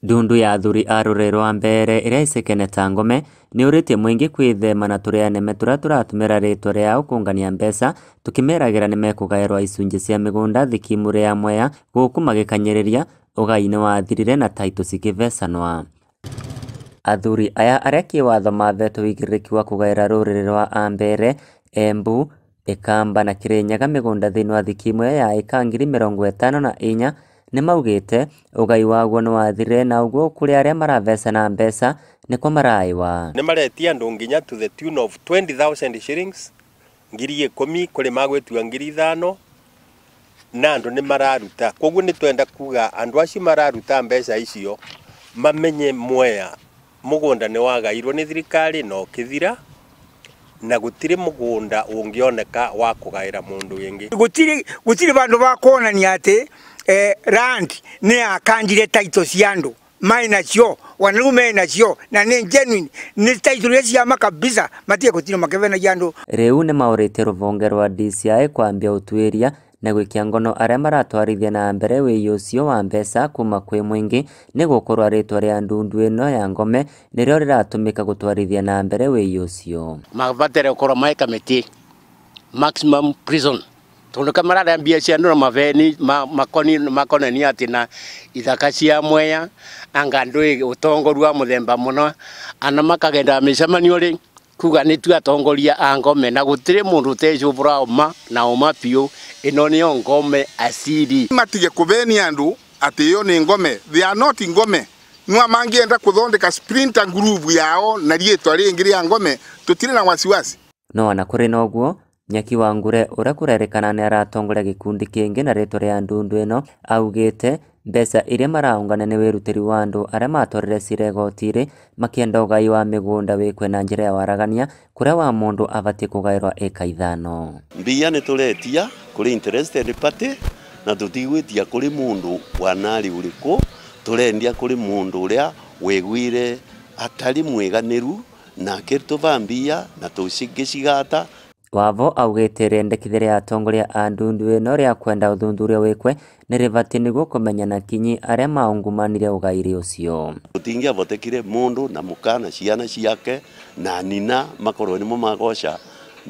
Ndundu ya athuri a rũrĩrĩ rwa Mbeere ĩrĩa ĩcekene ta ngome nĩyũrĩtie mũingĩ kwĩthema na tũrĩa nĩme tũrĩa tũratũmĩra rĩtwa rĩao kũngania mbeca tũkĩmeragĩra nĩmekũgaĩrwo icunjĩ cia mĩgũnda thikimu rĩa Mwea gũkũ magĩkanyĩrĩria ũgai nĩwathirire na taitũ cikĩbecanwa. Athuri aya arĩa kĩwatho mahetwo ũigĩrĩrĩki wa kũgaĩra rũrĩrĩ rwa Ambeere, Embu, Ikamba na Kirinyaga mĩgũnda thĩinĩ wa thikimu ĩyo ya ĩka 54,000 nĩmaugĩte ũgai waguo nĩwathirire na ũguo kũrĩ arĩa maravecana mbeca nĩkuo maraiwa. Nĩ maretia andũ nginya to the tune of 20,000 shillings 10,000 kũrĩ magwĩtua 5,000 na andũ nĩ mararuta. Koguo nĩ twenda kuga andũ acio mararuta mbeca icio mamenye Mwea mũgũnda nĩ wagairwo nĩ thirikari na ũkĩthira na gũtirĩ mũgũnda ũngĩoneka wa kũgaĩra mũndũ wĩngĩ. Gũtirĩ vandũ va kuonania atĩ land nĩ yakanjire title cia andũ mai nacio wanau me nacio na nĩ genuine nĩ title iria cia kabisa matige gũtinda makĩvenagia andũ. Rĩu nĩmaũrĩtie rũhonge rwa DCI kwambia ũtuĩria na gwĩkia ngono arĩa maratwarithia na mbere wĩi ũcio wa mbeca kuma kwĩ mũingĩ nĩgũkorwo rĩtwa rĩa ndundu ĩno ya ngome nĩrĩo rĩratũmĩka gũtwarithia na mbere wĩi ũcio. Mabatere gũkorwo mai kamĩtĩ maximum prison tondu kamarara mbia cia andũ na maveni makoni makonania atĩ na ithaka cia Mwea anga andũ ũtongoria wa mũthemba mũno ana makagenda mĩcemanio rĩ kuga nĩ tu atongoria a ngome na gũtirĩ mũndũ ũtecũbũra ũma na ũma biũ ĩno nĩyo ngome asili. Matige kũvenia andũ atĩ ĩyo nĩ ngome, they are not ngome. Nwa mangĩenda kũthondeka splinter group yao na rĩtwa rĩngĩ rĩa ngome tũtirĩ na wasiwasi. No ona kũrĩ na ũguo Nyaki wa Ngure ũrĩa kũrerĩkana nĩaratongoria gĩkundi kĩngĩ na rĩtwa rĩa ndundu ĩno augĩte mbeca iria maraũngania nĩ wĩrutĩri wa andũ arĩa matwarire cira igoti-inĩ makĩenda ũgai wa mĩgũnda wĩkwe na njĩra ya waragania kũrĩa wa mũndũ abatiĩ kũgaĩrwo ĩka 5. Mbia nĩ tũretia kũrĩ interested party na tũtigwĩtia kũrĩ mũndũ wa narĩ ũrĩkũ, tũrendia kũrĩ mũndũ ũrĩa wĩguire atarĩ mwĩganĩru nake tũva mbia na tũcingĩcigata. Wavo augĩte rĩendekithia rĩa atongoria a ndundu ĩno rĩa kwenda ũthuthuria wĩkwe nĩ rĩbatiĩ nĩguo kũmenya na kinyi arĩa maungumanire ũgairi ũcio. Tũtingĩavotekire mũndũ na mũka na ciana ciake na nina makorwo nĩmo magoca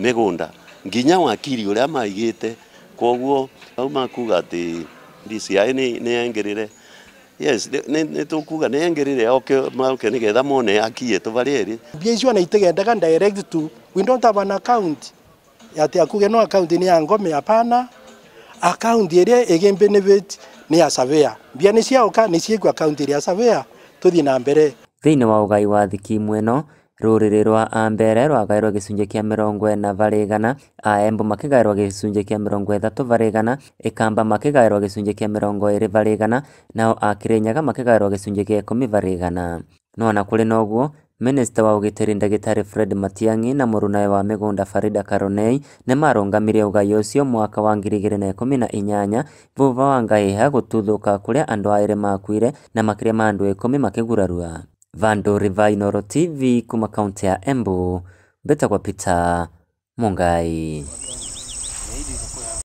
mĩgũnda nginya wakiri ũrĩa maigĩte. Koguo hau makuga atĩ DCI nĩ yaingĩrĩre. Yes, nĩ tũkuga nĩ yaingĩrĩre oke maũke nĩgetha mone akiĩtwo varĩa ĩrĩ. Mbia icio na itigendaga direct to, we don't have an account ati akuge no account ni ya ngome, hapana. Account ĩrĩa ĩgĩ benefit ni ya surveyor. Mbia nĩ ciaũka nĩ ciĩkwo account ĩrĩa ya surveyor tũthiĩ na mbere. Thĩinĩ wa ũgai wa thikimu ĩno rũrĩrĩ rwa Ambere rwagaĩrwo gĩcunjĩ kĩa 40 varĩ igana, a Embu makĩgaĩrwo gĩcunjĩ kĩa 30 varĩ igana, Ikamba makĩgaĩrwo gĩcunjĩ kĩa 20 varĩ igana, nao a Kirinyaga makĩgaĩrwo gĩcunjĩ kĩa 10 varĩ igana. No ona kũrĩ na ũguo Minista wa ũgitĩri ndagĩtarĩ Fred Matiang'i na mũrunawe wa mĩgũnda Farida Karonei nĩmarũngamirie ũgai ũcio mwaka wa 2018 thutha wa ngahĩha gũtuthũka kũrĩa andũ aĩrĩ makuire na makĩria ma andũ 10 makĩgurarua. Vandu Rivai, Inooro TV kuma kaunti ya Embu, mbĩtagwo Peter Mungai.